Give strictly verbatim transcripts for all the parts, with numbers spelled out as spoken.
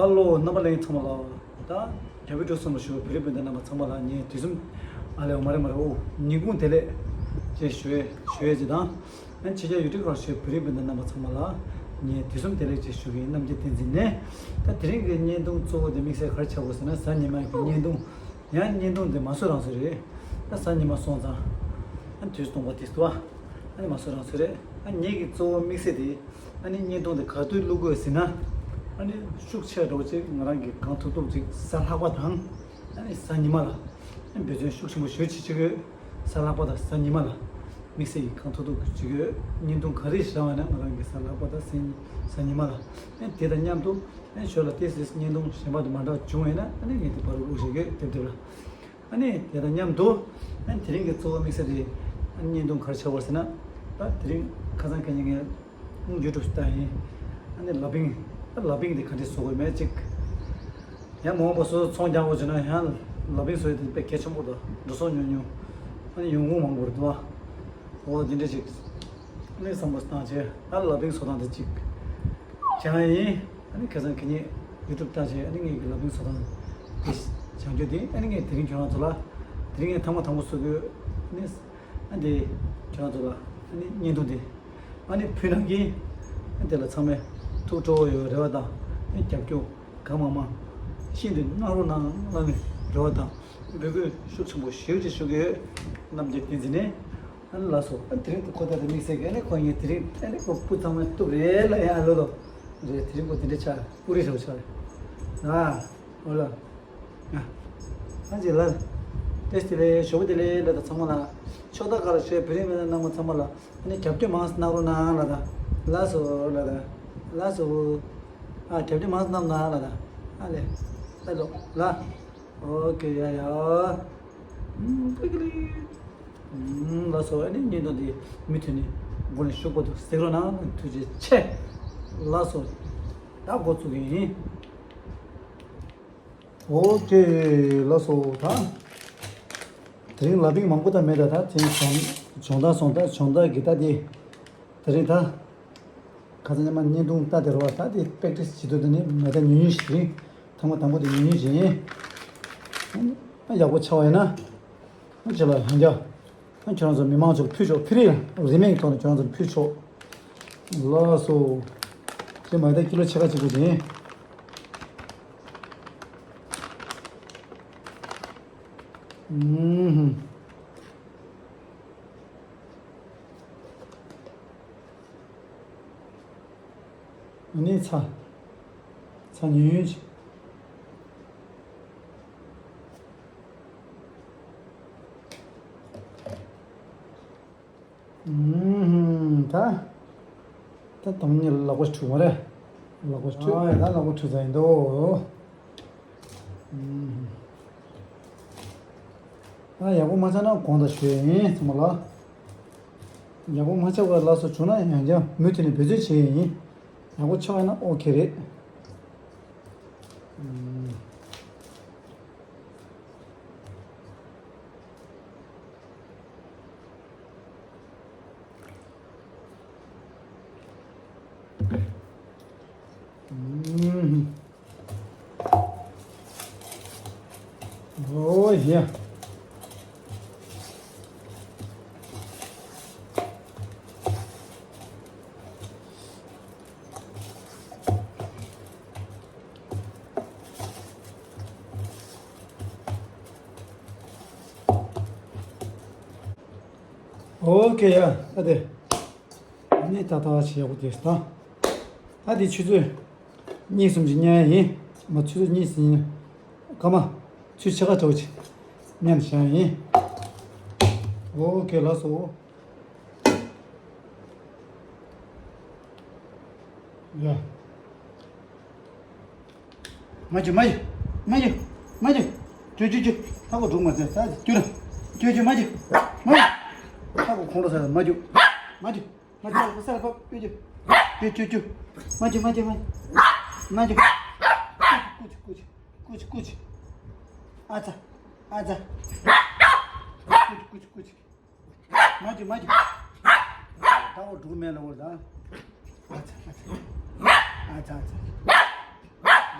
ཧ་ལོ། རྣམ་པ་ལྷན་རྒྱས་ཚང་མ་ལ། ད་རྒྱ་བོད་འབྲུག་གསུམ་ལ་བཞུགས་བོད་རིགས་སྤུན་ཟླ་རྣམ་པ་ཚང་མ་ལ་ངས་དུས་གསུམ། ཨ་ལེ། འོ་མ་རེད་མ་རེད། ཨོ། ཉིན་གུང་བདེ་ལེགས་ཅེས་ཞུ་ཡས་ཞུ་ཡས་ཅིག་དང་། ཨ་ཕྱི་རྒྱལ་ཡུལ་གྲུ་ཁག་བཞུགས་བོད་རིགས་སྤུན་ཟླ་རྣམ་པ་ཚང་མ་ལ་ངས་དུས་གསུམ་བདེ་ལེགས་ཅེས་ཞུ་གི་ཡིན། རྣམ་རྒྱལ་བསྟན་འཛིན་ནས། ད་དེ་རིང་གི་བརྙན་ཐུང་གཙོ་བོ་དེ་དམིགས་བསལ་ག་རེ་ཆགས་དགོས་ཟེར་ན། གཟའ་ཉི་མ་གི་བརྙན་ཐུང་། ཡང་བརྙན་ཐུང་དེ་མ་བཟོ་རང་བཟོ་རེད། ད་གཟའ་ཉི་མ་སོང་ཙང་། ཨ་དུས་སྟོང་པ་དེ་སུ་བ། ཨ་ནི་མ་བཟོ་རང་བཟོ་རེད། ཨ་ངེད་ཀྱི་གཙོ་བོ་དམིགས་བསལ་དེ། ཨ་ནི་བརྙན་ཐུང་དེ་ག་དུས་བླུག་དགོས་ཟེར་ན། ཨ་ནི་ཤུགས་ཆེ་འགྲོ་ཅིག་ང་རང་གིས་གང་ཐུབ་ཐུབ་ཅིག་གཟའ་ལྷག་པ་དང་། ཨ་ནི་གཟའ་ཉི་མ་ལ། ཨ་ནི་འབད་བརྩོན་ཤུགས་ཆེན་པོ་ཞུ་ཅིག་བྱེད་ཀྱི་ཡོད། གཟའ་ལྷག་པ་དང་གཟའ་ཉི་མ་ལ། དམིགས་བསལ་གྱིས་གང་ཐུབ་ཐུབ་ཅིག་བྱེད་ཀྱི་ཡོད། བརྙན་ཐུང་ག་རེ་བཞག་པ་ན་ང་རང་གིས་གཟའ་ལྷག་པ་དང་གཟའ་ཉི་མ་ལ། ཨ་ནི་དེ་དང་མཉམ་དུ། ཨ་ནི་ཞོར་ལ་ཏོག་ཙམ་བརྙན་ཐུང་གཞན་པ་དང་མ་འདྲ་བ་བྱུང་བ་ཡིན་ན། ཨ་ནི་ངས་དེ་བར་དུ་བླུག་བཞག་གི་ཡོད། དེབ་དེབ་ལ། ཨ་ནི་དེ་དང་མཉམ་དུ། ཨ་ནི་དེ་རིང་གི་གཙོ་བོ་དམིགས་བསལ་དེ། ཨ་ནི་བརྙན་ཐུང་ག་རེ་ཆགས་པ་ཟེར་ན། ད་དེ་རིང་ཁ་སང་ཁ་ཉིན་ངས་ཡུ་ཊུབ་ལྟ་ཡིན། ཨ་ནི་ལ་ཕིང་། ད་ལ་ཕིང་དེ་ག་འདྲས་བཟོ་དགོས་མེད་ཅིག་ཡང་མ་འོངས་པ་སོ་སོ་ཚོང་རྒྱག་དགོས་བྱུང་ན་ཡང་ལ་ཕིང་བཟོ་ཡ་དེ་དཔེ་གལ་ཆེན་པོ་དང་འགྲོ་སོང་ཉུང་ཉུང་། ཨ་ནི་ཡོང་ཁུངས་མང་པོ་རེད་འདུག་བ། འོ་དེ་འདྲས་ཅིག་ཨ་ནི་བསམ་བློ་བཏང་བྱས། ད་ལ་ཕིང་བཟོ་སྟངས་དེ་ཅིག་སྦྱང་ཡ་ཡིན། ཨ་ནི་ཁ་སང་ཁ་ཉིན་ཡུ་ཊུབ་ལྟ་བྱས། ཨ་ནི་ངས་ཀྱི་ལ་ཕིང་བཟོ་སྟངས་དེ་སྦྱང་རྒྱུ་དེ། ཨ་ནི་ངས་དེ་རིང་ཁྱོད་རང་ཚོ་ལ། དེ་རིང་ངས་ཐེངས་མ་དང་པོ་བཟོ་དགོས། ཨ་ནི། ཨ་འདི་ཁྱོད་རང་ཚོ་ལ། ཨ་ནི་བརྙན་ཐུང་འདི། ཨ་ནི་ཕུལ་གནང་གི། ཨ་འདི་ལ་ཚང་མས་ཐུགས་སྤྲོ་བོ་ཡོད་རེ་བ་དང་། ཨ་ནི་རྒྱབ་སྐྱོར་གང་མང་མང་ཤིན་ཏུ་གནང་རོགས་གནང་ལབ་ནས་རེ་བ་དང་འབོད་སྐུལ་ཤུགས་ཆེན་པོ་ཞེ་པོ་ཅིག་ཞུ་གི་ཡོད། རྣམ་རྒྱལ་བསྟན་འཛིན་ནས། ཨ་ནི་ལགས་སོ། ཨ་དེ་རིང་དུ་ཁོ་ད་དེ་དམིགས་བསལ་གྱི། ཨ་ནི་ཁོ་ངས་དེ་རིང་ཨ་ནི་ཁོ་སྤུ་ཚང་མ་གཏུབ་རེད་ལབ་ཡ། ཨ་ལོ་ལོ། རེད། དེ་རིང་ཁོ་དེ་འདྲ་ཆགས། སྤུ་རིས་རེ་བ་ཆགས་རེད། ཨ་འོ་ལ། ཨ་ཅེ་ལ། བཀྲ་ཤིས་བདེ་ལེགས། ཞོགས་པ་བདེ་ལེགས་ལ་དང་ཚང་མ་ལ། ཕྱོགས་མཐའ་ཁག་ལ་བཞུགས་བོད་རིགས་སྤུན་ཟླ་རྣམ་པ་ཚང་མ་ལ། ཨ་ནི་རྒྱབ་སྐྱོར་མང་ཙམ་གནང་རོགས་གནང་ལ་དང་། ལགས་སོ་ལ་དང་། ལགས་སོ། ཨ་རྒྱབ་སྐྱོར་མང་ཙམ་གནང་གནང་ལ་དང་། ཨ་ལེ། ལ་ལོ་ལ། ཨོ་ཀེ། ཡ་ཡ། ཨུམ། ཀི་ཀི་ལི། ཨུམ། ལགས་སོ། ཨ་ནི་བརྙན་ཐུང་འདི་མུ་མཐུད་ནས་མགོ་ནས་མཇུག་བར་དུ་གཟིགས་རོགས་གནང་། ཐུགས་རྗེ་ཆེ། ལགས་སོ། ད་འགོ་བཙུགས་ཀྱི་ཡིན། ཨོ་ཀེ། ལགས་སོ། ད་དེ་རིང་ལ་ཕིང་མང་པོ་ད་མེད། ད་ད་དེ་རིང་སྦྱོང་སྦྱོང་བརྡར་སོང་། ད་སྦྱོང་བརྡར་གྱི་ད་དེ་དེ་རིང་ད་ཁ་སང་ཉི་མ་བརྙན་ཐུང་ལྟ་དེ་རེད་བ། ད་དེ་པེག་ཊི་སི་བྱེད་དུས་དེ་ནི་མེད། ད་ཉུང་ཉུང་ཞིག་རེད། ཐེངས་མ་དང་པོ་དེ་ཉུང་ཉུང་ཞིག་ཡིན། ཨ་ཡག་པོ་ཆགས་པ་ཡིན་ན། ཨ་ཅེ་ལ་ཡང་བསྐྱར། ཨ་ཁྱོད་རང་ཚོ་མི་མང་ཚོར་ཕུལ་ཆོག་ཕི་རི་རི་མེག་ཐོག་ནས་ཁྱོད་རང་ཚོར་ཕུལ་ཆོག་ལགས་སོ། དེ་མ་ཡིན་ད་ཀི་ལོ་ཕྱེད་ཀ་གཅིག་པོ་ཅིག་ཡིན། ཨུམ། ཨ་ནི་ཚྭ། ཚྭ་ཉུང་ཉུང་ཅིག་ཨུམ། ད། ད་དང་ཉིད་ལག་པ་འཁྲུ་མ་རེད། ལག་པ་འཁྲུ། ཨ་ཡ། ད་ལག་པ་འཁྲུ་ཚར་ཡིན་དོ། ཨུམ། ཨ་ཡག་པོ་མ་ཆགས་ན་དགོངས་དག་ཞུ་ཡ་ཡིན་ཚང་མ་ལ། ཡག་པོ་མ་ཆགས་པ་ལ་སོགས་བྱུང་ན་ཡང་བསྐྱར་མུ་མཐུད་ནས་འབད་རྩོལ་བྱེད་ཡ་ཡིན། ཡག་པོ་ཆགས་ཡོད་ན་ཨོ་ཁེ་རེད། ཨུམ། ཨུམ། ཨོ་ཡ། ཨོ་ཀེ་ཡ། ཨ་དེ། ཨ་ནི་ད་ལྟ་བྱས་ཡག་པོ་དེ་ད། ད་དེ་ཆུ་ཚོད་གཉིས་གསུམ་ཅིག་ཉལ་ཡ་ཡིན། མ་ཆུ་ཚོད་གཉིས་ཟིན། སྐར་མ་ཆུ་ཕྱེད་ཀ་འདྲ་བོ་ཅིག་ཉལ་ནས་བཞག་ཡ་ཡིན། ཨོ་ཀེ། ལགས་སོ། ཡ། མ་རྒྱུག་མ་རྒྱུག་མ་རྒྱུག་མ་རྒྱུག་རྒྱུག་རྒྱུག་རྒྱུག་ཧ་གོ་འགྲོ་མ་ཟད། ད་རྒྱུག་ར། རྒྱུག་རྒྱུག་མ་རྒྱུག་མ་རྒྱུག་ཧ་གོ་ཁོང་ཁྲོ་ཟ། མ་རྒྱུག་མ་རྒྱུག་མ་རྒྱུག་ས་ལ་ཕབ། རྒྱུག་རྒྱུག་རྒྱུག་རྒྱུག་མ་རྒྱུག་མ་རྒྱུག་མ་རྒྱུག་མ་རྒྱུག་ཀུ་ཅི་ཀུ་ཅི་ཀུ་ཅི་ཀུ་ཅི། ཨ་ཙ། ཨ་ཙ། ཀུ་ཅི་ཀུ་ཅི་ཀུ་ཅི། མ་རྒྱུག་མ་རྒྱུག་ད་འོ་འགྲོ་མེད་ལ་འོ་ད། ཨ་ཙ་ཨ་ཙ། ཨ་ཙ་ཨ་ཙ།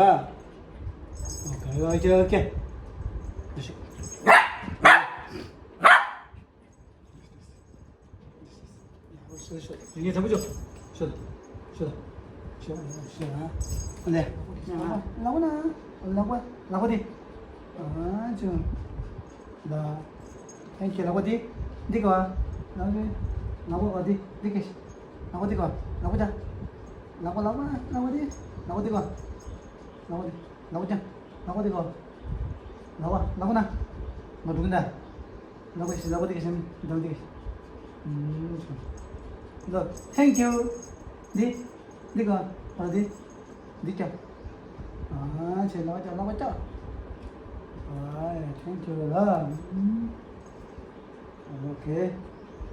ཨོ་ཁེ་ཨོ་ཁེ་ཨོ་ཁེ། ཤོད་ཤོད། ཡིན་ངེས་དྲང་པོ་ཤོད། ཤོད། ཤོད། ཤོད། ཤོད། ཤོད། ཨ་ལེ། ལག་པ་ན། ལག་པ། ལག་པ་དེ། ཨ་ཅུ། ལ། ཨེ་ཁྱེད་ལག་པ་དེ། འདི་ག་ལག་པ། ལག་པ་ག་དེ། འདི་ག་ལག་པ་དེ་ག་ལག་པ་ད། ལག་པ། ལག་པ། ལག་པ་དེ། ལག་པ་དེ་ག་ལག་པ་དེ། ལག་པ་ཅན། ལག་པ་དེ་ག་ལག་པ། ལག་པ་ན། ང་འགྲོ་གི་ན། ལག་པ་ཞིག་ལག་པ་དེ་ག་ཤམ་འདང་དེ་ག་ལ། Thank you། འདི། འདི་ག་ཨ་འདི། འདི་ཀྱ། ཨ་ཆེ་ལག་པ་ཀྱ་ལག་པ་ཀྱ། ཨ་ཡ་thank you ལ། ཨོ་ཁེ།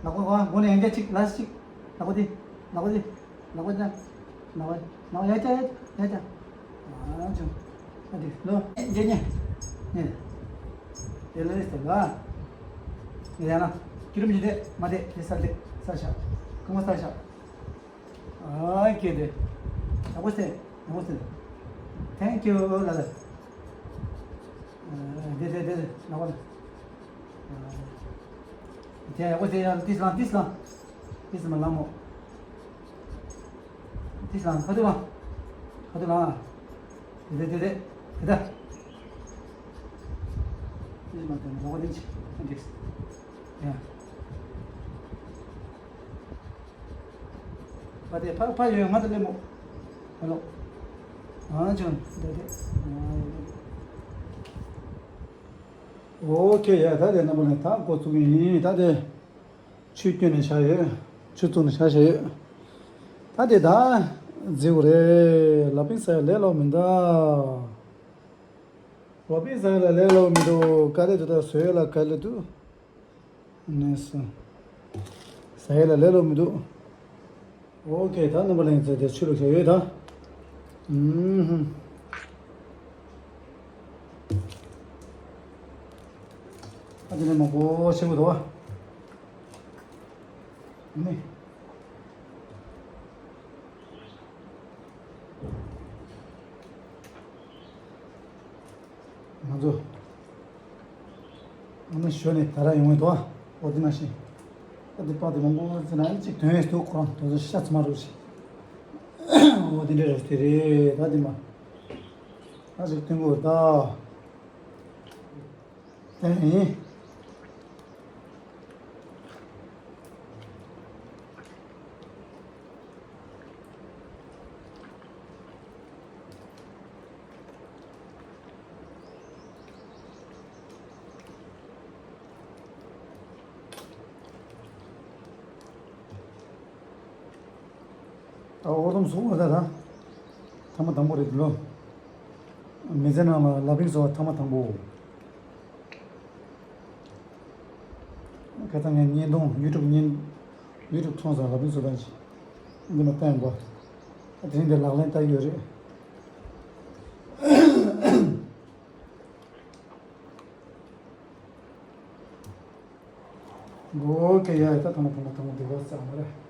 ལག་པ་ག་མགོ་ནས་ཡང་བསྐྱར་གཅིག last གཅིག་ལག་པ་དེ། ལག་པ་དེ། ལག་པ་ཅན། ལག་པ། ལག་པ་ཡ་ཅ་ཡ་ཅ་ཡ་ཅ། ཨ་ཅུ། ཨ་དེ་ལོ། ཨེ་ཇེ་ཉེ། ཉེ། དེ་ལས་སྟེ་ལ། ཡ་ན། སྐྱུར་མི་དེ་མ་དེ་དེ་སར་དེ་སར་ཤ། ཁང་པ་སར་ཤ། ཨ་ཀེ་དེ། ཡག་པོ་སྟེ། ཡག་པོ་སྟེ། Thank you ལ་ལ། དེ་དེ་དེ་ནག་པོ་ལ། དེ་ཡག་པོ་སྟེ་ཡ་ཏིས་ལང་ཏིས་ལང་། ཏིས་མ་ལང་མོ། ཏིས་ལང་ཁ་ཐུག་ལང་། ཁ་ཐུག་ལང་། དེ་དེ་དེ་དེ་དེ་ད། ཏིས་མ་དེ་ནག་པོ་ལིན་ཆི་ཨན་ཏིས། ཡ། ཕ་དེ་ཕ་ཕ་ཡོད་ང་དང་ལེ་མོ། ཧ་ལོ། ཨ་ཅང་དེ་དེ། ཨོ་ཁེ་ཡ་ད་དེ་རྣམ་པ་ལེན་ད་འགོ་བཙུགས་ཡིན། ད་དེ་ཆུ་བསྐྱོན་ནས་བཞག་ཡོད། ཆུ་བཙུགས་ནས་བཞག་བཞག་ཡོད། ད་དེ་ད་རྫིའུ་རེད། ལ་པིན་ཟ་ཡ་ལས་སླ་མི་འདུག་ལ་པིན་ཟ་ཡ་ལ་ལས་སླ་མི་འདུག་ག་རེ་འདུག་ད་བཟོ་ཡ་ལ་ག་ལེ་འདུག་ནས་སོ། ཟ་ཡ་ལ་ལས་སླ་མི་འདུག་ཨོ་ཁེ་ད་རྣམ་པ་ལྷན་རྒྱས་དེ་ཆུ་ལ་བཞག་ཡོད་ད། ཨུམ་ཧུམ། ཨ་ཅེ་ནས་མ་གོ་ཤེས་གོ་དོ་བ། ནི། ང་ཚོ། ཨ་ནི་ཞོ་ནས་ད་ར་ཡོང་བའི་དོ། ཨོ་དེ་ན་ཤི། ཨ་དེ་པ་དེ་མང་པོ་ཟེར་ན་ཨ་ནི་གཅིག་དོན་ཡས་འདུག་ཁོ་རང་དོ་ཚོ་ཤ་ཚ་མ་རུ་ཤི། ཨོ་དེ་འདྲ་རེད་དེ་རེད་ད་དེ་མ། ཨ་ཅིག་དོན་གོ་ད། དེ་ནི། ཨ་འོ་དམ་སུ་འོ་ད་ད། ཐ་མ་དང་པོ་རེད་འདུག་ལོ། མི་ཚེ་ནང་ལ་ལ་པིང་བཟོ་བ་ཐ་མ་དང་པོ། ཁ་སང་ངས་བརྙན་ཐུང་ཡུ་ཊུབ་བརྙན། ཡུ་ཊུབ་ཚོང་ཟ་ལ་པིང་བཟོ་ད་ཅི། འདི་མ་བསྟན་པ། དེ་རིང་འདི་ལག་ལེན་བསྟར་ཡོད་རེད། འགོ་ཀེ་ཡ་ཡ་ད་ཐོང་ཐོང་ཐོང་དེ་ག་ས་མ་རེད།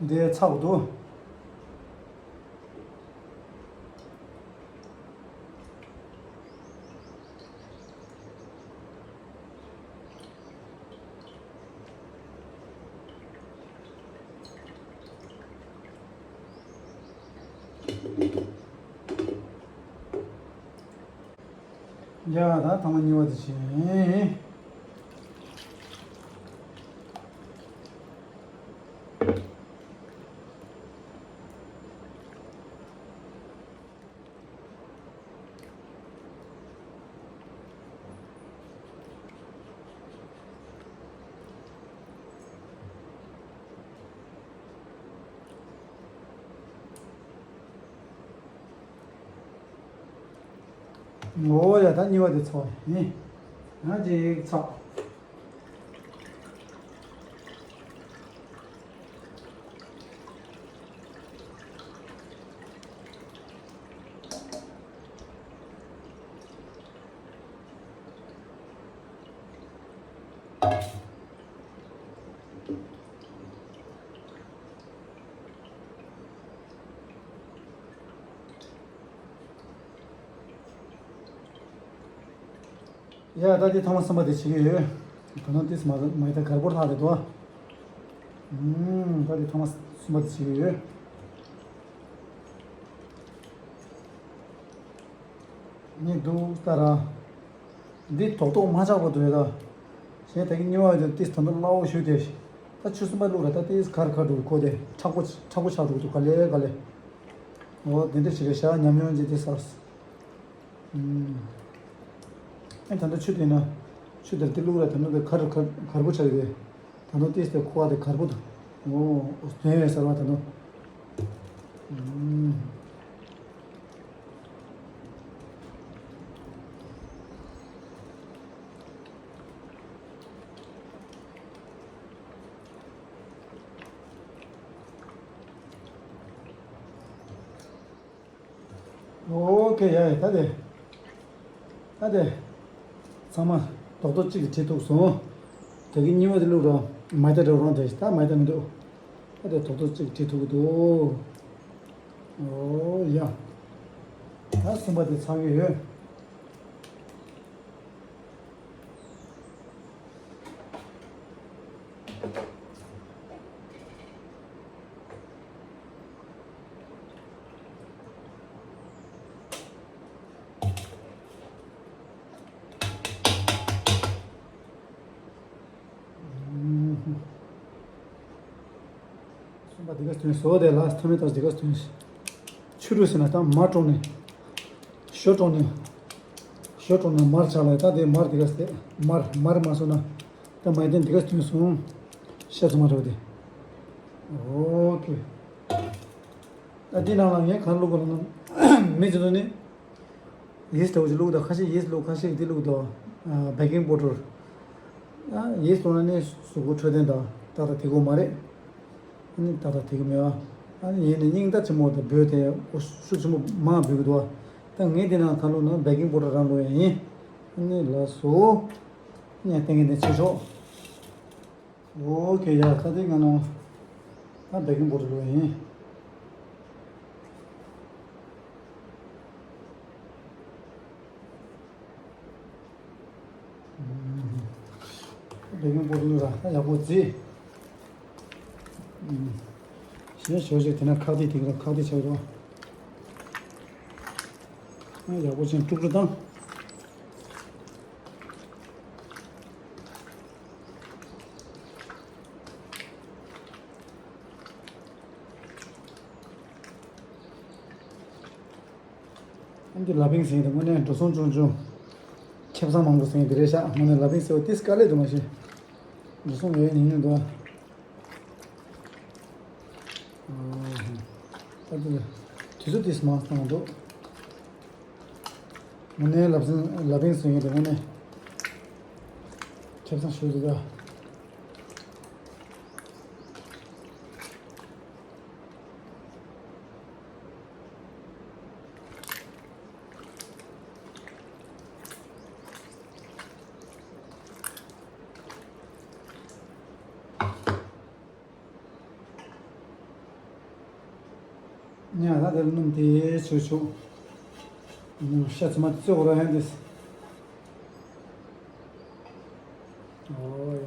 འདི་ཚགས་འདུག་ཡ་ད་ཐ་མ་གཉིས་པ་དེ་བྱས། ཨོ་ཡ། ད་གཉིས་པ་དེ་ཚོ་ཡིན། ཡང་ཅིག་ཚོ། ཡ། ད་དེ་ཐོག་མ་གསུམ་པ་དེ་བྱེད་ཀྱི་ཡོད། ད་ནང་ཏིས་མ་མ་ཡི་ད་གར་པོར་ལྷག་རེད་དོ། ཨུམ། ད་དེ་ཐོག་མ་གསུམ་པ་དེ་བྱེད་ཀྱི་ཡོད། ནི་འདུག་ལྟ་ར། འདི་རྡོག་རྡོག་མ་ཆག་པ་འདུག་ཡ་ད། གཞན་ད་གི་གཉིས་པ་ཡོད་ཏིས་ད་ནང་སླ་བོ་ཞུ་དེ། ད་ཆུ་གསུམ་པ་བླུགས་ར། ད་ཏིས་གར་གར་འདུག་ཁོ་དེ་མཁྲེགས་པོ་མཁྲེགས་པོ་ཆག་འདུག་འདུག་ག་ལེ་ག་ལེ། འོ་དེ་འདྲ་ཞིག་རེད་ཤག་ཉམས་མྱོང་ཅིག་དེ་སར། ཨེ་ད་ལྟ་ཆུ་དེ་ན། ཆུ་དེར་དེ་བླུགས་ར། ད་ནི་དེ་གར་གར་གར་པོ་ཆགས་ཡོད། ད་ནི་ཏིས་དེ་ཁོ་བ་དེ་གར་པོ་འདུག་འོ་དོན་ཡོད་ཟེར་བ་ད་ནི། ཨོ་ཁེ་ཡ་ཡ། ད་དེ། ད་དེ། ཚང་མ་རྡོག་རྡོག་གཅིག་གིས་བྲིས་ཐུབ་སོང་། དེ་གི་གཉིས་པ་དེ་བླུགས་རོགས། མ་ཡི་ད་འགྲོ་རོགས་དེ་ད་མ་ཡི་ད་མི་འདུག་ད་དེ་རྡོག་རྡོག་གཅིག་གིས་བྲིས་ཐུབ་ཀྱི་འདུག་ཨོ་ཡ། ད་གསུམ་པ་དེ་ཚང་གི་ཡོད། གསུམ་པ་འདི་ག་ཐོན་སོང་། དེ་ལ་ཐོན་མེད་ད་འདི་ག་ཐོན། ཆུ་རུ་ཟེར་ན་ད་མར་དཀྲོགས་ནས། ཞོ་དཀྲོགས་ནས། ཞོ་དཀྲོགས་ནས་མར་ཆགས་ལ། ད་དེ་མར་འདི་ག་སྟེ། མར་མར་མ་སོང་ན། ད་མ་ཡི་དེ་འདི་ག་ཐོན་སོང་། ཤ་ཚོ་མ་འདྲ་བ་དེ། ཨོ་ཁེ། ད་འདི་ནང་ལ་ངས་གང་བླུགས་པ་ལ་ན། མི་ཚོ་ནི། ཡིས་ཏོག་ཅིག་བླུགས་དང་། ཁ་ཤས་ཡིས་བླུགས། ཁ་ཤས་འདི་བླུགས་དང་། ཨ། བེ་ཀིང་པའུ་ཌར། ཨ། ཡིས་བླུགས་ན་ནི་གཟུགས་པོ་འཕྲོད་བསྟེན་དང་ཏག་ཏག་དེ་གོ་མ་རེད། ཨ་ནི་ཏག་ཏག་དེ་གོ་མེད་པ། ཨ་ནི་ཡིན་ནི་སྙིང་ཏག་ཆེན་མོ་དང་འབོད་དེ་ཤུགས་ཆེན་པོ་མང་འབོད་ཀྱི་འདུག་ད་ངས་འདི་ནང་ག་བླུགས་ན་བེ་ཀིང་པའུ་ཌར་རང་བླུགས་ཡ་ཡིན། ཨ་ནི་ལགས་སོ། ངས་ཏན་ཏན་བྱེད་ཆོག་ཨོ་ཁེ་ཡ། ད་དེ་ང་ནང་ད་བེ་ཀིང་པའུ་ཌར་བླུགས་ཡིན། བེ་ཀིང་པའུ་ཌར་བླུགས་ར། ད་ཡག་པོ་བརྫིས། གཞན་ཞོ་ཞིག་དེ་ན་ཁག་ཐེག་དེ་ག་ཁག་ཐེག་ཆགས་རོགས། ཡག་པོ་ཅན་དཀྲུག་དཀྲུག་བཏང་། ཨ་འདི་ལ་ཕིང་ཟེར་ཡིན་ད། དངོས་གནས་འགྲོ་སོང་ཆུང་ཆུང་། ཁེ་བཟང་མང་པོ་ཟེར་ཡིན་དེ་རེད་ཤག་དངོས་གནས་ལ་ཕིང་ཟེར་བ་ཏིས་དཀའ་ལས་འདུག་མ་གཞི། འགྲོ་སོང་ཡོད་ཉུང་ཉུང་འདུག་ཨ། ད་དེ་དུས་ཚོད་ཏིས་མང་བཏང་འདུག་དངོས་གནས་ལ་ཕིང་ལ་ཕིང་ཟེར་ཡིན་ད། དངོས་གནས་ཁེ་བཟང་ཞུ་འདུག་ད། ཉ་ད་དེར་སྣུམ་དེ་ཆོས་ཆོག་ཤ་ཚི་མ་དེ་ཚོས་འོ་ར་ཧན་དེ། ཨོ་ཡ།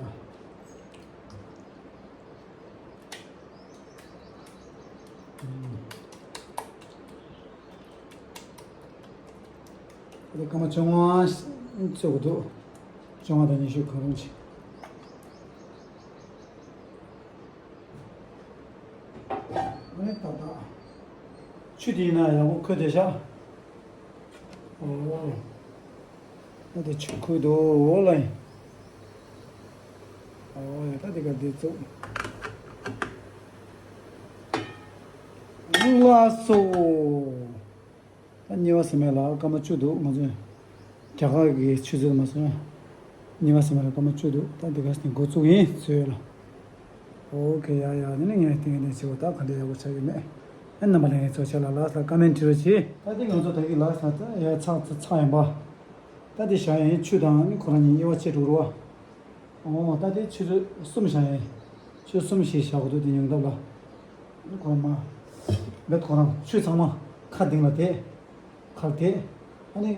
ཨ། སྐར་མ་བཅོ་ལྔ་ཚོད་འདུག་བཅོ་ལྔ་དང་ཉི་ཤུ་གང་རུང་ཅིག་ཨ་ནི་ཏག་ཏག་ཆུ་དེ་ཡིན་ན་ཡག་པོ་ཁོལ་བསྡད་ཤག་ཨོ། ཨ་དེ་ཆུ་ཁོལ་འདུག་ཨོ་ལ་ཡིན། ཨོ་ཡ། ད་དེ་ག་དེ་བཙུགས། ལགས་སོ། ད་གཉིས་པ་ཟེར་མེད་ལ་སྐར་མ་བཅུ་འདུག་ང་ཚོས། རྒྱ་གར་གྱི་ཆུ་ཚོད་མ་སོང་། ཉི་མ་སེམས་ལ་སྐར་མ་བཅུ་འདུག་ད་འདི་ག་སྟེང་འགོ་བཙུགས་ཡིན་ཚོད་ལ། ཨོ་ཁེ་ཡ་ཡ་ནི་ནི་ངས་ཏིང་ནས་བྱེད་པ་ད་ག་འདྲ་ཡག་པོ་ཆགས་ཀྱི་མེད། ཨ་རྣམ་པ་ལྷན་རྒྱས་ཚོ་ཆ་ལ་ལགས་ལ་ཀ་མེན་ཊི་རོ་བྱེད། ད་འདི་ང་ཚོ་ད་གི་ལགས་ལ་ད་ཡ་ཚགས་ཚགས་ཡིན་པ། ད་འདི་བཞག་ཡིན་ཆུ་དང་ནི་ཁོ་རང་གཉིས་དབྱེ་བ་ཕྱེ་འགྲོ་རོགས། ཨོ་ད་འདི་ཆུ་ཚོད་གསུམ་བཞག་ཡིན། ཆུ་གསུམ་ཞིག་བཞག་དགོས་འདུག་དེ་ཉུང་སྟབས་ལ། ཁོ་མ། བེད་ཁོ་རང་ཆུ་ཚང་མ་ཁ་གདིང་ལ་དེད། ཁར་དེད། ཨ་ནི།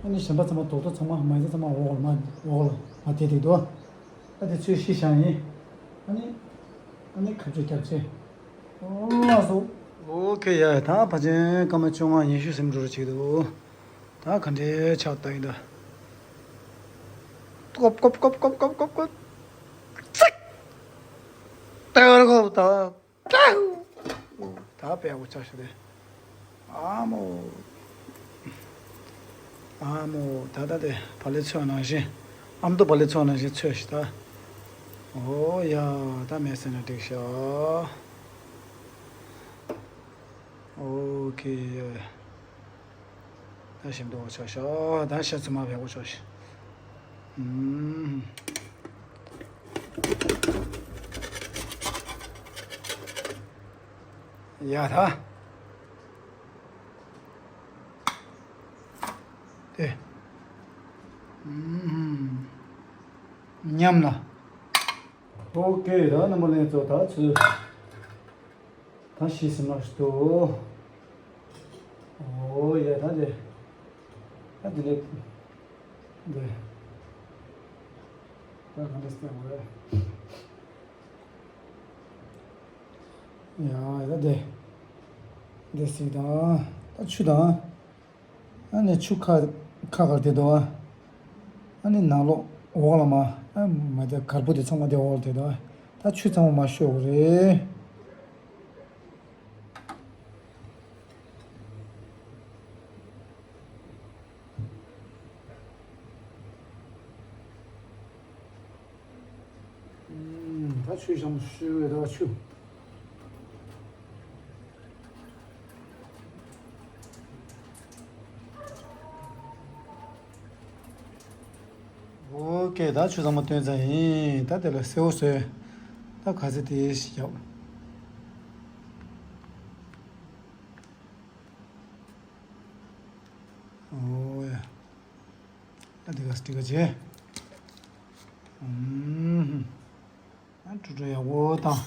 ཨ་ནི་གཞན་པ་ཚང་མ་རྡོག་རྡོག་ཚང་མ་མ་ཡིན་ཚང་མ་འོག་ལ་མ་འོག་ལ་མ་དེད་དེ་འདུག་ཨ་དེ་ཆུ་ཤི་ཤང་ཡིན། ཨ་ནི། ཨ་ནི་ཁ་ཆུ་རྒྱབ་ཆེ། ཨོ་ལགས་སོ། ཨོ་ཁེ་ཡ་ད་ཕ་ཆེན་སྐར་མ་བཅོ་ལྔ་ཉི་ཤུ་ཟིན་འགྲོ་རུ་ཆེ་འདུག་ད་ག་འདྲའི་ཆགས་ད་ཡིན་ད། ཀོབ་ཀོབ་ཀོབ་ཀོབ་ཀོབ་ཀོབ་ཀོབ། ཙིག་ཏེ་བར་ཁོ་ད། ད་དཔེ་ཡག་པོ་ཆགས་ཤག་རེད། ཨ་མོ། ཨ་མོ་ད་ལྟ་དེ་བག་ལེབ་ཚོས་ནང་བཞིན། ཨ་མདོ་བག་ལེབ་ཚོས་ནང་བཞིན་ཚོས་ཤིག་ད། ཨོ་ཡ། ད་མེད་ཟེར་ན་འགྲིག་ཤག་ཨོ་ཁེ། ད་ཞིམ་མདོག་ཆགས་ཤག་ད་ཤ་ཚ་མ་བས་གོ་ཆགས་ཤག་ཨུམ། ཡ་ད། དེ། ཨུམ། ཉམས་ལ། ཨོ་ཁེ་ད་རྣམ་པ་ལྷན་ཚོ་ད་ཚོས། ད་ཤི་སིམ་ལ་ཞིག་ཏུ། ཨོ་ཡ་ད་དེ། ད་དེ་ལེ། འདི། ད་གང་འདྲ་སྟེང་བ་རེད། ཡ་ད་དེ། འདི་སིག་དང་། ད་ཆུ་དང་། ཨ་ནི་ཆུ་ཁ་ཁ་གར་དེ་དོ། ཨ་ནི་ནང་ལོགས་འོག་ལ་མ། ཨ་མ་དེ་གར་པོ་དེ་ཚང་མ་དེ་འོག་ལ་དེ་དོ། ད་ཆུ་ཚང་མ་མ་ཤོར་བ་རེད། ད་ཆུ་ཞང་ཤུ་བའི་ར་ཆུ། ཨོ་ཀེ་ད་ཆུ་ཚང་མ་བཏོན་ཚར་ཡིན། ད་དེ་ལ་སེའུ་བཟོས། ད་ག་ཚོད་དེ་ཞིག་བརྒྱབ། ཨོ་ཡ། ད་དེ་ག་སྟི་ག་བྱེད། ཨུམ། ཨ་དྲུ་དྲུ་ཡག་པོ་བཏང་།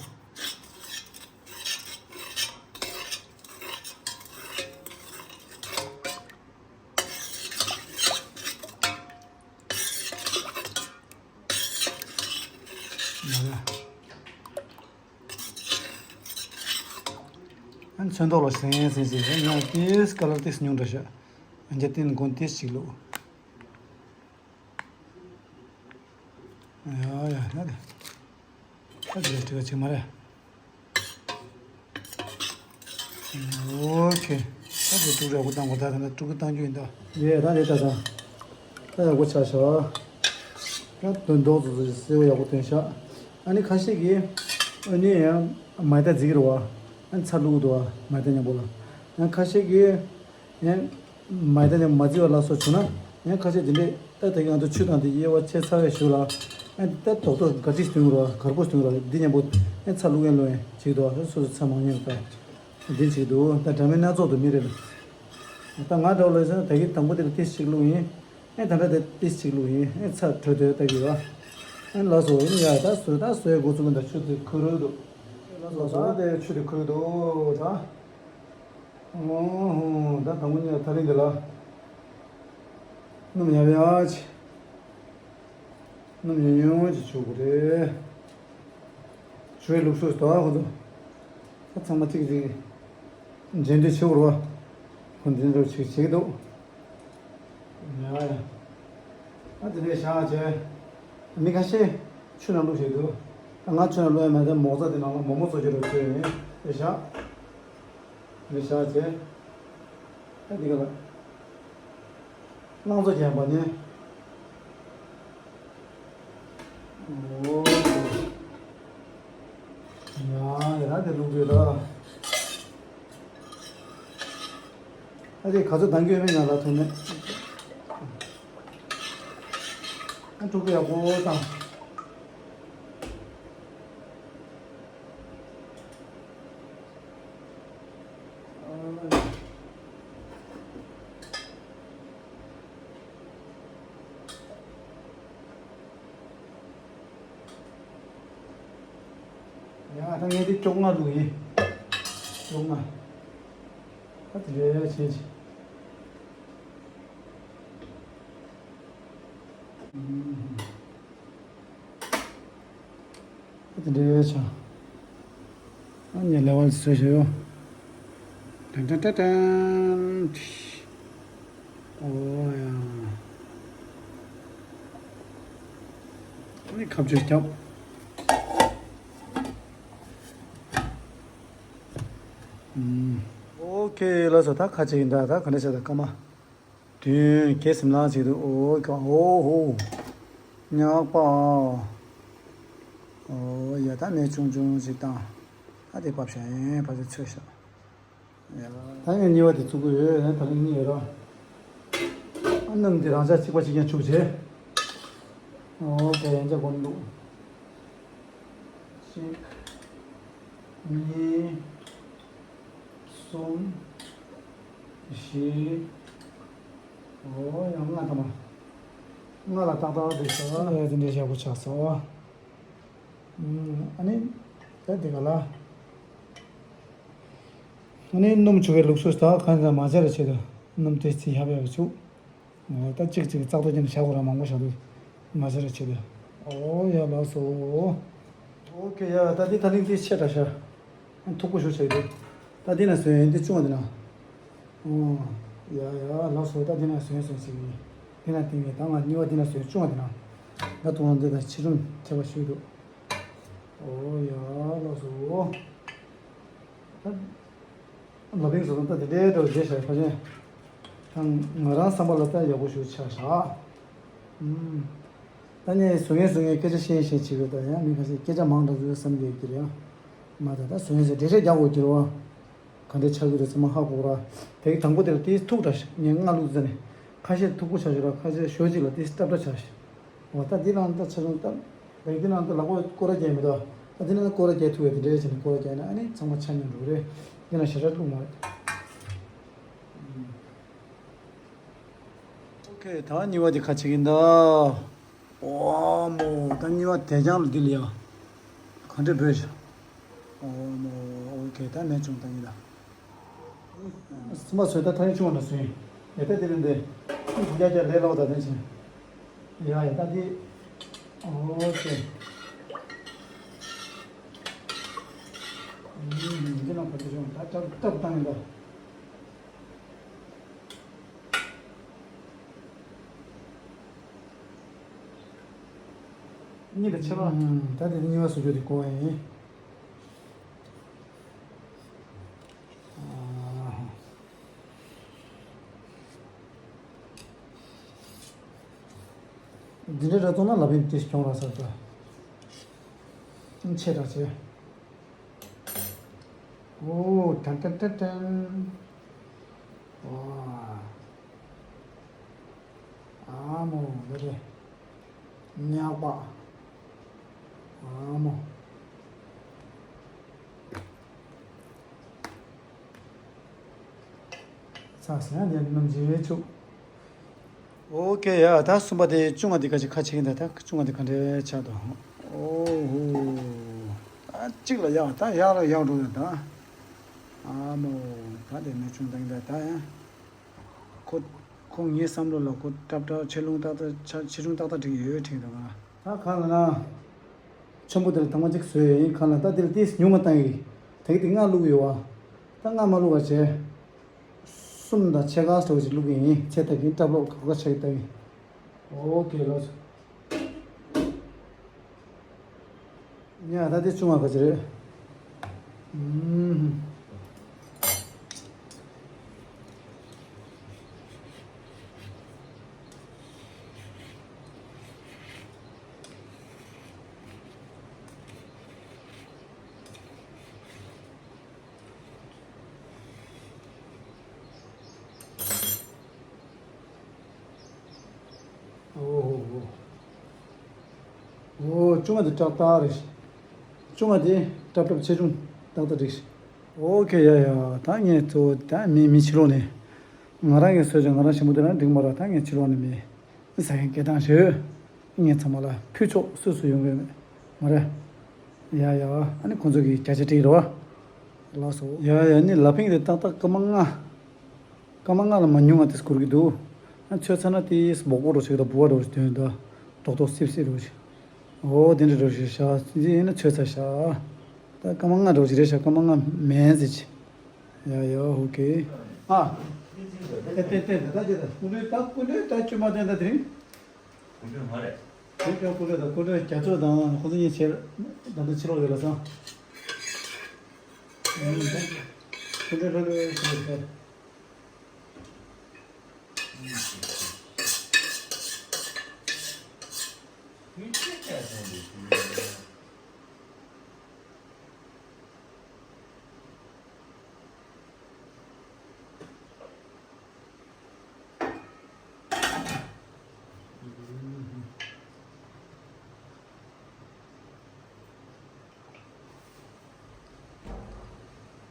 ཡ་ཡ། ཨ་ནི་ཚོན་མདོག་ལ་ཟིན་ཟིན་ཟིན་ཟིན་ཉུང་ཏིས་ཀ་ལར་ཏིས་ཉུང་འདྲ་ཤག་ཨ་འཇའ་ཏིན་གོན་ཏིས་ཅིག་ལུག་ཡ་ཡ་ཡ་དེ། ད་དེ་ལ་སྤྲི་བ་ཅིག་མ་རེད། ཨོ་ཁེ། ད་དེ་དཀྲུག་ར་གུ་བཏང་གོ་ད་ད་ད་དཀྲུག་གུ་བཏང་རྒྱུ་ཡིན་ད། ཡེ་ད་དེ་ད་ད། ད་ཡག་པོ་ཆགས་ཤག་ད་དོན་མདོག་ཙོ་ཙོ་སེ་བ་ཡག་པོ་ཐོན་ཤག་ཨ་ནི་ཁ་ཤས་ཀྱིས་ཨ་ནི་ཡང་མ་ཡི་ད་རྫིག་རུ་བ། ཨ་ནི་ཚ་བླུག་འདུག་བ་མ་ཡི་ད་མཉམ་པོ་ལ། ཡང་ཁ་ཤས་ཀྱིས། ཡང་། མ་ཡི་ད་ནས་མ་བརྩི་བ་ལ་སོགས་བྱུང་ན། ཡང་ཁ་ཤས་དེ་འདྲས་ད་ད་གིན་ང་ཚོ་ཆུ་དང་དེ་དབྱེ་བ་ཕྱེ་ཚར་བའི་གཞུག་ལ། ཨ་ད་རྡོག་རྡོག་ག་ཏིས་བཏོན་རོགས་གར་པོ་བཏོན་རོགས་འདི་མཉམ་པོ། ཨ་ཚ་བླུག་ཡན་ལོ་ཡན་ཅིག་འདུག་ཨ་སོ་སོ་ཚ་མང་ཉེ་རུ་ད། འདི་ཅིག་འདུག་ད་འདྲ་མིན་སྣ་ཚོགས་འདུག་མི་རེ་ལ། ད་ང་འདྲ་བ་ལ་ཟེར་ན་ད་གིན་དང་པོ་དེ་ལ་ཏིས་ཅིག་བླུག་ཡིན། ཨ་ད་ལྟ་དེ་ཏིས་ཅིག་བླུག་ཡིན། ཨ་ཚ་དྲོད་དེ་ད་གི་བ། ཨ་ལ་སོ་ཡིན་ཡ་ད་སོ་ད་སོའི་འགོ་ཚུགས་ཀྱི་ད་ཆུ་དེ་ཁུ་རུ་འདུག་ལ་སོ་ད་དེ་ཆུ་དེ་ཁུ་རུ་འདུག་ད། ཨོ་ཧོ། ད་དང་པོ་ཉིད་ཐ་རིང་འདི་ལ། སྣུམ་ཡག་ཡག་ཅིག་སྣུམ་ཉུང་ཉུང་ཅིག་བྱུག་དགོས་རེད། བྱུག་ཡའི་ལུགས་སྲོལ་དོ་ཁོ་ཚོ། ད་ཚང་མ་ཅིག་ཅིག་འཇལ་འདོད་བྱེད་དགོས་རེད་བ། ཁོ་འདི་འདྲ་བྱེད་བྱེད་ཀྱི་འདུག་ཡ་ཡ། ཨ་དེ་ནས་བཞག་བྱས། མི་ཁ་ཤས་ཆུ་ནང་བླུགས་བྱས་འདུག་ད་ང་ཆུ་ནང་བླུགས་ཡ་མེད་ད་མོག་རྩ་དེ་ནང་ལ་མོག་མོག་བཟོ་རྒྱུ་རེད་བཟོས་ཡིན། དེ་བཞག་མི་བཞག་བྱས། ཨ་འདི་ག་ལ། རླངས་བཙོ་རྒྱག་པ་ནི། ཨོ། ཡ་ཡ་དེ་བླུགས་དགོས་ད། ཨ་དེ་ག་ཚོད་འདང་གི་ཡོད་མེད་ང་ལ་ཐོན་མེད། ཨ་ཕྲུ་གུ་ཡག་པོ་བཏང་། ཡ་ད་ངས་དེ་བཅོ་ལྔ་བླུགས་ཡིན། བཅོ་ལྔ། ད་དེ་རེ་བྱས་ཅི། ཨུམ། ད་དེ་འདྲའི་ཆ། ཨ་ནི་ལེ་ཝལ་བཟོས་ཤག་ཡོ། ཏན་ཏན་ཏན་ཏན། ཨོ་ཡ། ཨ་ནི་ཁ་གཅོད་རྒྱབ། ཨུམ། ཨོ་ཁེ་ལགས་སོ། ད་ཁ་ཅིག་ཡིན་ད། ད་ག་འདྲ་བྱས་ད་སྐར་མ། བདུན་བརྒྱད་ཟིན་ལ་ཅིག་འདུག་ཨོ་ཀ་ཨོ་ཧོ། ཉག་པ། ཨོ་ཡ་ད་ནས་ཆུང་ཆུང་ཅིག་བཏང་། ད་དེ་ཕབ་བཞག་ཡིན། ཕབ་ཚོད་ཚོད་བཞག་ཡ། ད་ངས་གཉིས་པ་དེ་བཙུགས་ཀྱི་ཡོད། ད་ལན་གཉིས་ཡོད་ར། ཨ་སྣུམ་དེ་རང་འཇགས་གཅིག་པ་གཅིག་རྐྱང་བྱུགས་བྱས། ཨོ་ཀེ་ཡང་ཅག་གོན་འདུག་གཅིག་གཉིས། གསུམ། བཞི། ཨོ་ཡང་ལྔ་ཐམ་པ། ལྔ་ལ་ཏག་ཏག་བསྡད་ཤག་ཨ་དེ་འདྲའི་ཞག་པོ་ཆགས་སོང་། ཨ་ནི། ད་དེ་ག་ལ། ཨ་ནི་སྣུམ་བྱུག་པའི་ལུགས་སྲོལ་ད་གང་ལྟར་མ་བྱས་ར་བྱེད་དོ། སྣུམ་དེ་ཚིག་ཧབ་ཧབ་བྱུག་ད་གཅིག་གཅིག་ཙག་ཏོ་ཀྱང་བཞག་དགོས་ར་མང་པོ་བཞག་དུས་མ་བྱས་ར་བྱེད་དོ། ཨོ་ཡ་ལགས་སོ། ཨོ་ཀེ་ཡ་ད་འདི་ད་ལིང་དེ་ཆེ་དྲགས་ཤག་མཐུག་པོ་ཞིག་བྱས་ཏེ། ད་འདི་ན་བཟོས་ཡིན་འདི་ཆུང་བ་འདི་ན། ཨོ། ཡ་ཡ་ལགས་སོ། ད་འདི་ན་བཟོས་བཟོས་ཟིག་ཡིན། འདི་ན་བཏིང་ངས་ད་ང་གཉིས་པ་འདི་ན་བཟོས་ཆུང་བ་འདི་ན། ད་དུང་འདི་དང་ཕྱི་རུམ་ཁྱད་པར་ཞིག་འདུག་ཨོ་ཡ་ལགས་སོ། ད། ལ་ཕིང་བཟོ་སྟངས་ད་དེ་འདྲའི་འདྲ་བོ་བྱས་ཤག་ཕ་ཆེན། ད་ང་རང་བསམ་པ་ལ་ད་ཡག་པོ་ཞིག་ཆགས་ཤག་ཨུམ། ད་ནས་བཟོ་མཁན་བཟོ་མཁན་སྐད་ཆ་བཤད་བཤད་བྱེད་དགོས། ད་ཡང་མི་ཁ་ཤས་སྐད་ཆ་མང་དྲགས་བཟོས་བསམ་གྱི་ཡོད་ཀྱི་རེད་ཨ། མ་ད་ད་བཟོ་མཁན་ཚོས་འགྲེལ་བཤད་རྒྱག་དགོས་ཀྱི་རེད་བ། ག་འདྲས་ཆགས་ཀྱི་རེད་ཚང་མ་ཧ་གོ་ར། དེ་གི་དང་པོ་དེ་ལ་ཏིས་ཐུག་འདྲ་ཞིག་ངས་ལྔ་བླུགས་ཙ་ནས། ཁ་ཤས་མཐུག་པོ་ཆགས་ཤག་ར། ཁ་ཤས་ཞོ་གཅིག་ལ་ཏིས་སྲབ་འདྲ་ཆགས་ཤག་འོ་ད་འདི་ནང་ད་ཆ་ཆུང་ད། ལེགས་འདི་ནང་ད་ལག་པ་སྐོར་ར་རྒྱག་མི་འདུག་ཨ་འདི་ནང་སྐོར་ར་རྒྱག་ཐུབ་ཡ་དེ་འདྲའི་བྱས་ནས་སྐོར་ར་རྒྱག་ན་ཨ་ནི་ཚང་མ་ཆ་མཉམ་འགྲོ་གི་རེད། འདི་ན་ཞེ་དྲག་བླུགས་མ་རེད། ཨོ་ཁེ་ད་གཉིས་པ་དེ་ཁ་ཆེ་གི་འདུག་ཨོ་མོ་ད་གཉིས་པ་དེ་རྐྱང་ལ་འདི་ལ་ཡ། ག་འདྲས་བོད་ཤག་ཨོ་མོ། ཨོ་ཁེ་ད་ནས་བྱུང་ད་ཡིན་ད། སུམ་པ་བཟོས་ད་ཐག་རིང་ཆུང་བ་ན་བཟོས་ཡིན། ཡ་ད་དེ་རིང་འདི། རྒྱ་རྒྱ་ལས་སླ་བ་ད་དེ་ཆེ། ཡ་ཡ་ད་དེ། ཨོ་ཁེ། འདི་ནང་བར་དུ་བྱུང་ད་སྟབས་སྟབས་བཏང་ཡིན་ད། གཉིས་ཀ་ཆེ་བ། ད་དེ་གཉིས་པ་བཟོ་རྒྱུ་དེ་གོ་བ་ཡིན། འདི་འདྲ་ར་བཙོང་ན་ལ་ཕན་ཏིས་གྱོང་ར་ས་ད། ཆེ་དྲགས་ཆེ། ཨོ་ཏན་ཏན་ཏན་ཏན། ཨ་མོ་ལེ་རེ། ཉག་པ། ཨ་མོ། ཚ་ཟེར་ན་ནམ་རྒྱུན་ཆུ། ཨོ་ཀེ་ཡ་ད་གསུམ་པ་དེ་བཅུ་ལྔ་དེ་ག་ཅིག་ཁ་ཕྱེ་གི་འདུག་ད་བཅུ་ལྔ་དེ་ག་འདྲའི་ཆགས་འདུག་ཨོ་ཧོ། ད་གཅིག་ལ་ཡག་ད་ཡག་ལ་ཡག་འགྲོ་ཡོད་ད། ཨ་མོ། ད་དེ་ནས་ཆུང་དང་ད་ད་ཡ། ཁོ་ཁོ་ངའི་བསམ་བློ་ལ་ཁོ་ཏག་ཏག་ཆེ་ལུང་ཏག་ཏག་ཆ་ཆེ་ཆུང་ཏག་ཏག་འགྲིག་ཡོད་འགྲིག་འདུག་ང་། ད་གང་ལ་ན། ཆེན་པོ་དེ་ལ་དང་པོ་གཅིག་བཟོས་ཡིན་གང་ལ་ད་དེ་ལ་ཏིས་ཉུང་མ་བཏང་གི། ད་གི་དེ་ལྔ་བླུགས་ཡོད་བ། ད་ལྔ་མ་བླུགས་པ་བྱས། གསུམ་དང་ཕྱེད་ཀ་ཙམ་ཞིག་བླུགས་ཀྱི་ཡིན། ཚད་ལྟ་གིན་སྐྲ་ལོག་ག་ག་ཆགས་ཀྱི་ལྟ་གིན། ཨོ་ཀེ་ལགས་སོ། ཉ་ད་དེ་ཆུང་བ་ག་ཅི་རེད། ཨུམ། ཨོ་ཧོ་ཧོ། བཅོ་ལྔ་དེ་ཏག་ཏག་རེད། བཅོ་ལྔ་དེ་ཏག་ཏག་ཆེ་ཆུང་ཏག་ཏག་འགྲིག། ཨོ་ཁེ། ཡ་ཡ། ད་ངས་གཙོ་བོ་ད་མི་མི་ཕྱི་ལོགས་ནས་ང་རང་གིས་བཟོས་ཀྱང་ང་རང་ཞིམ་པོ་དེ་རང་འགྲིག་མ་རེད། ད་ངས་ཕྱི་ལོགས་ནས་མི་ཟ་མཁན་སྐད་གྲགས་ཤོད། ངས་ཚང་མ་ལ་ཕུལ་ཆོག་སུས་སུ་ཡོང་གི་མ་རེད། ཡ་ཡ། ཨ་ནི་ཁོང་ཚོ་གི་བརྒྱ་ཆ་སྤྲད་རོགས། ལགས་སོ། ཡ་ཡ། ནི་ལ་ཕིང་དེ་ཏག་ཏག་སྐར་མ་ལྔ། སྐར་མ་ལྔ་ལ་མ་ཉུང་བ་དེ་འགོར་གྱི་འདུག་ཨ་ཚོས་ཚར་ན་དེ་སྦོག་སྦོག་འདྲ་བོ་ཞིག་དང་སྦུ་བ་འདྲ་བོ་ཞིག་ཐོན་ད། རྡོག་རྡོག་སིབ་སིབ་འདྲ་བོ་ཞིག་ཨོ་དེ་འདྲ་འདྲ་བོ་ཞིག་བཞག་དེ་ཡིན་ན་ཚོས་ཚར་བཞག་ད་སྐར་མ་ལྔ་འདྲ་བོ་ཞིག་རེད་བཞག་སྐར་མ་ལྔ་མན་ཟེར་གྱི། ཡ་ཡ། ཨོ་ཁེ། ཨ། ཏན་ཏན་ཏན་ད་ཅི་ད་སྐུ་མགྲོན་ད་སྐུ་མགྲོན་ད་བཅོས་མ་ཐོན་ད་དེ་རིང་། སྐུ་མགྲོན་མ་རེད། དེ་ཀྱང་སྐུ་མགྲོན་དང་སྐུ་མགྲོན་རྒྱ་མཚོ་དང་ཁོང་ཚོ་གཉིས་བྱས་ད་ལྟ་ཕྱི་ལོགས་ཡོད་ལ་སོང་། སྐུ་མགྲོན་ལྷོད་ལྷོད་བྱས་ཡོད་ཟེར། དེ་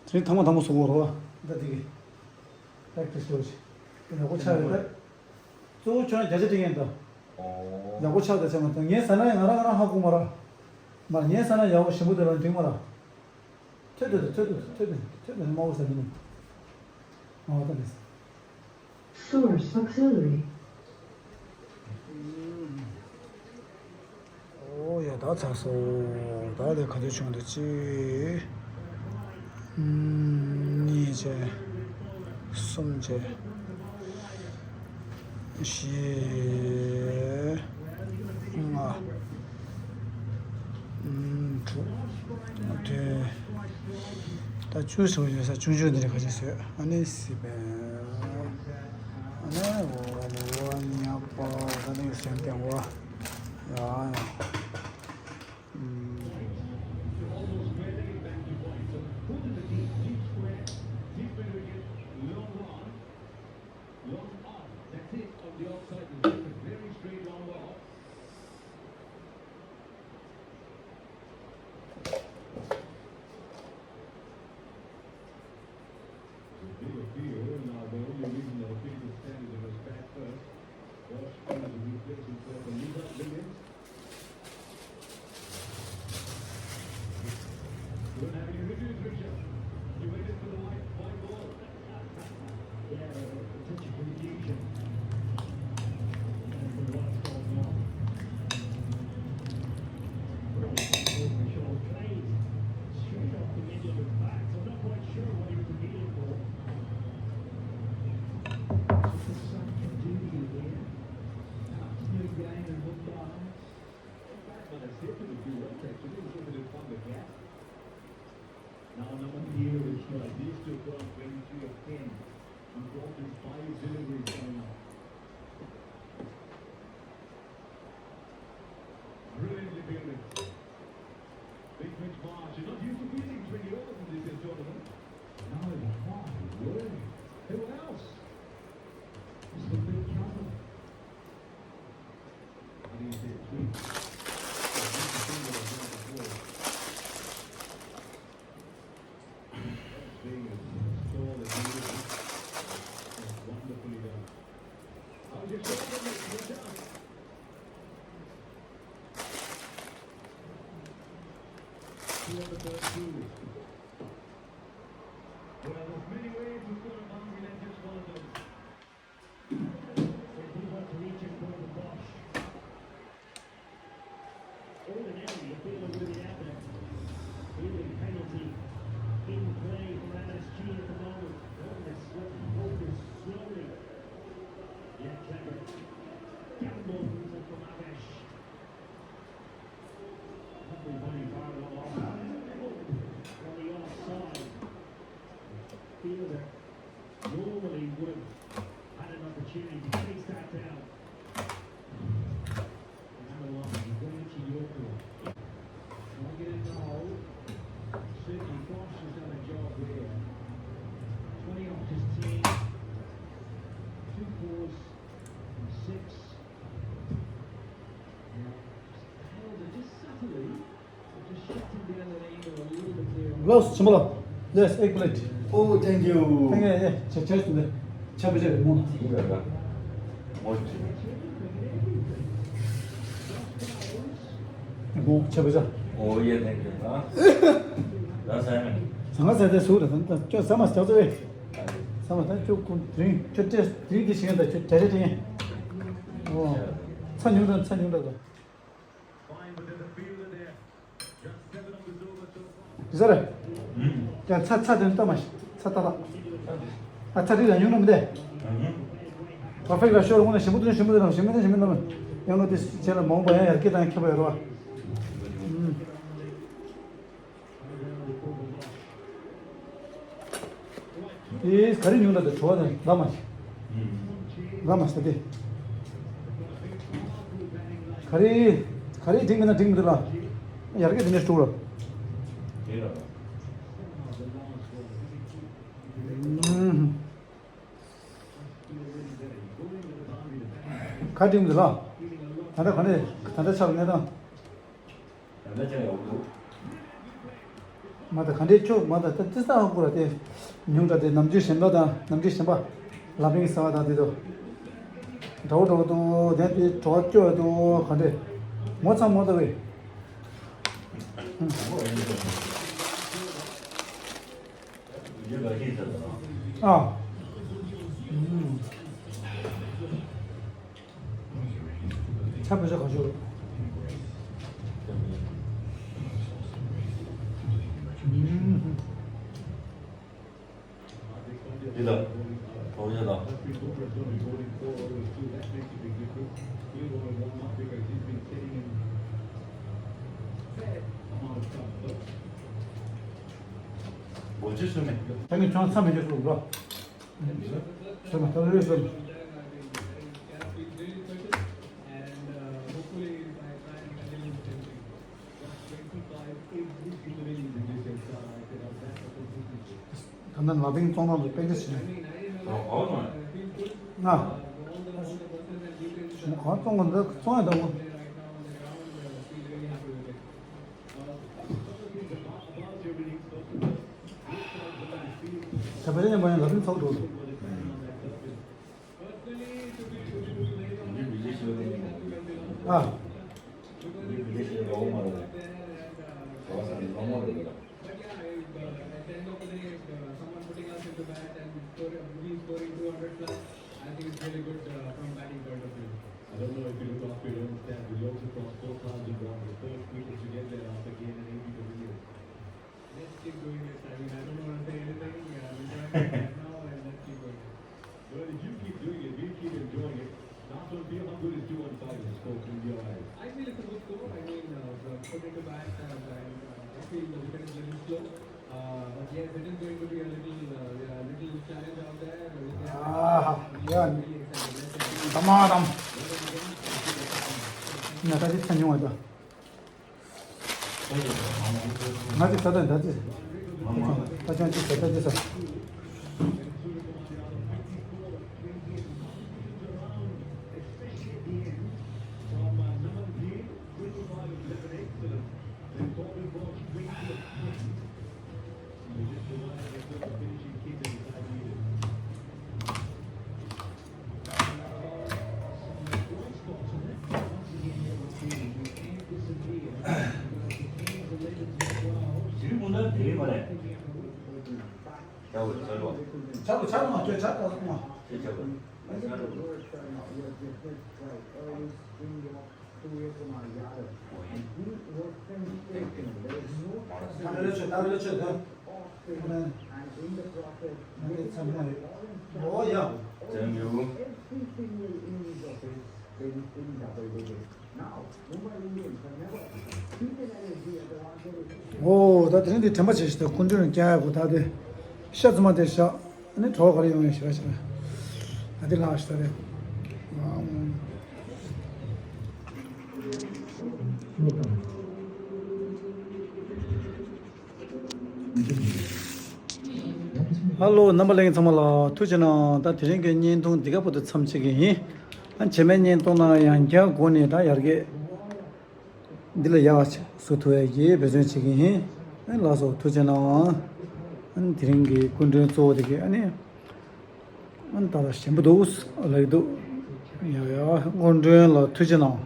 ཐ་མ་དང་པོ་བཟོ་དགོས་རེད་བ། ད་དེ་གི་པེག་ཏི་སི་ལོ་ཞིག་ཡག་པོ་ཆགས་ཡོད་ད། གཙོ་བོ་ཁྱོད་རང་བརྒྱ་ཆ་སྤྲད་མཁན་ད། ཨོ། ཡག་པོ་ཆགས་ད་ཆགས་མ་ད་ངས་ཟ་ན་ཡང་ང་རང་ང་རང་ཧ་གོ་མ་ར། མ་ངས་ཟ་ན་ཡག་པོ་ཞིམ་པོ་དེ་རང་འགྲིག་མ་ར། ཐོད་ཐོད་ཐོད་ཐོད་ཐོད་ཐོད་དམར་པོ་ཟ་མི་ནུས། ཨོ་ད་ལས། Source auxiliary. ཨོ་ཡ། ད་ཚར་སོང་། ད་དེ་ག་ཚོད་བྱུང་འདུག་གཅིག་གཉིས་བྱས། གསུམ་བྱས། བཞི། ལྔ། དྲུག་བདུན། ད་བཅུ་ཟེར་བ་ཡོད་ས་ཆུང་ཆུང་འདི་འདྲ་ག་ཅིག་བཟོས། ཨ་ནི་སི་པན། ཨ་ནི་འོ་འོ་ཉག་པ། ད་ནི་སེམས་ཏེ་འོ། ཡ་ཡ། Now number here is uh, these two clubs twenty-three of ten. And Broncos five deliveries coming up. Brilliantly fielded. Big pitch march. You're not used to fielding twenty overs in this year's tournament. No, my word. Who else? It's the big trouble. Well, there's many ways to score a boundary, that's just one of them. If he wants to reach it for the Bosch. Ordinarily, the field would be out there. Fielding penalty in play for M S G at the moment. Notice what focus slowly. Yeah, clever. Gamble into Kamavish. Lovely body fire well off. ལོས་ཆེན་པོ་ལ། Yes, egg plate. Oh, thank you. Thank you. ཆ་ཆ་ཆ་ཆ་ཆ་པོ་ཆ་རེད་མོ། མོ་ཆ་པོ་ཆ། Oh, yeah, thank you. ཟ་ས་ཡ་མེད། ཟ་ང་ཟ་དེ་སུ་རེད་ད་ཁྱོད་ཟ་མ་ཟ་ཚོ་རེད། ཟ་མ་ད་ཁྱོད་ཀུན་དེ་རིང་ཁྱོད་དེ་དེ་རིང་དེ་ཞིག་ཡིན་ད་ཁྱོད་དེ་རེད་དེ་ཡིན། ཨོ། ཚ་ཉུང་དང་ཚ་ཉུང་དང་། ཟེར། ཀྱང་ཚ་ཚ་དེ་ལྟ་མ་ཤི་ཚ་ཏག་ཏག་ཨ་ཚ་རིགས་ལ་ཉུང་ནམ་དེ། ཕར་ཕེག་ལ་ཤོར་དངོས་ནས་ཞིམ་པོ་དུ་ཞིམ་པོ་དུ་ཞིམ་པོ་དུ་ཞིམ་པོ་དུ་ཡང་ལོ་དེ་བྱས་ལ་མང་པོ་ཡང་ཡར་སྐྱེད་དང་ཁྱད་པར་ཡོད་རོགས། དེ་ག་རེ་ཉུང་དྲགས་དེ་བྲོ་བ་དང་ལ་མ་ཤི། ལ་མ་ཤི་དེ། ག་རེ། ག་རེ་འགྲིག་མིན་ན་འགྲིག་མི་འདུག་ལ། ཡར་གེ་དེ་ནས་དཀྲུག་ལ། ག་འགྲིག་མི་འདུག་ལ། ད་ལྟ་ག་ནས་ད་ལྟ་ཆགས་པའི་གནས་སྟངས། ད་ལྟ་ཅང་ཡག་པོ་འདུག་མ་ད་ག་འདྲའི་ཁྱོད་མ་ད་ད་ཏི་ས་ཧ་གོ་ར་དེ། ཉུང་དྲགས་དེ་ནམ་རྒྱུན་གཞན་པ་དང་ནམ་རྒྱུན་གཞན་པ། ལ་ཕིང་ཟ་བ་དང་དེ་ཚོ། འདྲ་བོ་འདྲ་བོ་འདུག་དེ་དེ་བྲོ་བ་སྐྱོ་བ་འདུག་ག་འདྲས། ངོ་ཚ་མོ་ད་བས། ཨ། ཆ་བོད་ཆ་ག་ཤོད། འདི་ལ། གྲོགས་ཡ་ལ། འོ་ཅི་སུ་མེད། ད་ངས་ཁྱོད་ཚ་མེད་ཅེས་སུ་འགྲོ། སོ་མ་ཐོ་རེ་སོ་མ། ད་ནི་ལ་ཕིང་བཙོང་ནང་དུ་དཔེ་དེ་ཞིག་ང་གང་བཙོང་གི་འདི་བཙོང་ཡ་འདུག་ད་བེ་རེ་ཉམས་པ་ཡང་ལ་ཕིང་ཚོགས་འགྲོ་འདུག་ཨ། But yeah, I, uh, at the end of the day, uh, someone putting us into bat and score, we scoring two hundred plus, I think it's really good, uh, from batting point of view. I don't know if you look after your own stats, but you also crossed four thousand runs, the first cricket to get there after K N and A B W. Let's keep doing it. I mean, I don't want to say anything. Uh, I'm enjoying it right now, and let's keep going. Well, if you keep doing it, we'll keep enjoying it. Last one, P M, how good is two one five in scope in your eyes? I feel it's a good score. I mean, uh, the put it to back, uh, and, uh, I feel the wicket is a little slow. Uh, but yes, it is going to be a little, uh, yeah, a little challenge out there with the ཨ་ཧ། ཡ། really excited. Let's see. དམ་དམ། ང་ད་ཅི་ཚ་མྱོང་བ་ད། ང་ཚོས་ད་ལྟ་ད་ཅི། ད་ཅང་ཅི་ཟེར་ད་ཅི་ཟེར། ཨོ་ཡ། ཨོ་ད་དེ་རིང་འདི་དྲན་པ་བྱས་ཤིག་ད་སྐུ་མདུན་ལ་བསྐྱལ་ཡག་གོ་ད་དེ་ཤ་ཚ་མ་དེ་ཤ། ཨ་ནི་གྲོགས་ག་རེ་ཡོང་ཡང་ཞེ་དྲག་ཞེ་དྲག་ཨ་དེ་ལགས་ཞེ་དྲག་རེད། ཧ་ལོ། རྣམ་པ་ལྷན་རྒྱས་ཚང་མ་ལ་ཐུགས་རྗེ་གནང་། ད་དེ་རིང་གི་བརྙན་ཐུང་འདི་ག་བར་དུ་མཚམས་བཅད་ཀྱི་ཡིན། ཨ་རྗེས་མའི་བརྙན་ཐུང་ནང་ཡང་བསྐྱར་སྒོ་ནས་ད་ཡར་རྒྱས་འདི་ལ་ཡག་བཟོ་ཐུབ་ཡག་གི་འབད་བརྩོན་བྱེད་ཀྱི་ཡིན། ལགས་སོ། ཐུགས་རྗེ་གནང་། ཨ་ནི་དེ་རིང་གི་སྐུ་མགྲོན་གཙོ་བོ་དེ་གས་ཨ་ནི། ཨ་ནི་ད་ལྟ་ཞན་པོ་འདུག་ལབ་ཀྱི་འདུག་ཡ་ཡ། སྐུ་མགྲོན་ལ་ཐུགས་རྗེ་གནང་།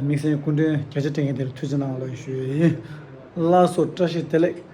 དམིགས་བསལ་སྐུ་མགྲོན་བརྒྱ་ཆ་སྤྲད་མཁན་དེར་ཐུགས་རྗེ་གནང་ལབ་ཞུ་ཡི་ཡིན། ལགས་སོ། བཀྲ་ཤིས་བདེ་ལེགས།